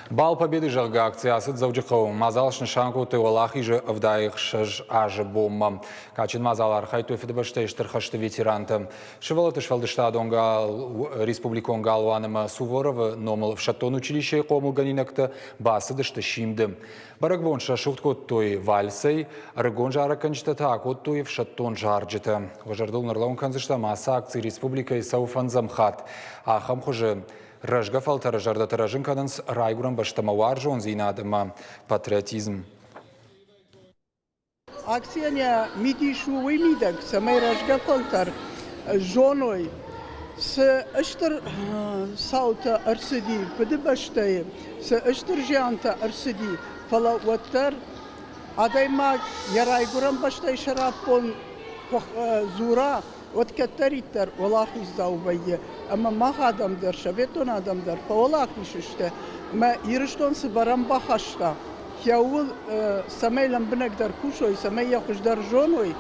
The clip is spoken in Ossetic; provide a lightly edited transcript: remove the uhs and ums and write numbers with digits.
Бал Победы, зӕгъгӕ, акци ацыд Дзӕуджыхъӕуы. Мадзал снысан кодтой Уӕлахизы 76 азы бонмӕ. Кадджын мадзалы архайдтой Фыдыбӕстӕйы Стыр хӕсты ветерантӕ. Сывӕллӕтты сфӕлдыстадон республикон галуан ӕмӕ Суворовы номыл ӕфсӕддон училищейы хъомылгӕнинӕгтӕ бацыдысты Симды. Бӕрӕгбон срӕсугъд кодтой вальсӕй, ӕрыгон зарӕггӕнджытӕ та акодтой ӕфсӕддон зарджытӕ. Уӕ зӕрдыл ныр лӕууын кӕндзыстӕм, ацы акци республикӕйы цӕуы фӕндзӕм хатт. Ахӕм хуызы рӕзгӕ фӕлтӕры зӕрдӕтӕ рӕзын кӕнынц райгуырӕн бӕстӕмӕ уарзондзинад ӕмӕ патриотизм. Акцийӕн йӕ мидис у уый мидӕг, цӕмӕй рӕзгӕ фӕлтӕр зоной, цы стыр цаутӕ ӕрцыди Фыдыбӕстӕйы, цы стыр зиантӕ ӕрцыди, фӕлӕ уӕддӕр адӕймаг йӕ райгуырӕн бӕстӕйы сӕраппонд куы дзура, уӕд кӕддӕриддӕр уӕлахиздзау вӕййы. Ӕмӕ мах адӕм дӕр, советон адӕм дӕр фӕуӕлахиз сты. Ӕмӕ Ирыстон цы бӕрӕн бахаста, кӕуыл цӕмӕй лӕмбынӕгдӕр кусой, цӕмӕй йӕ хуыздӕр зоной.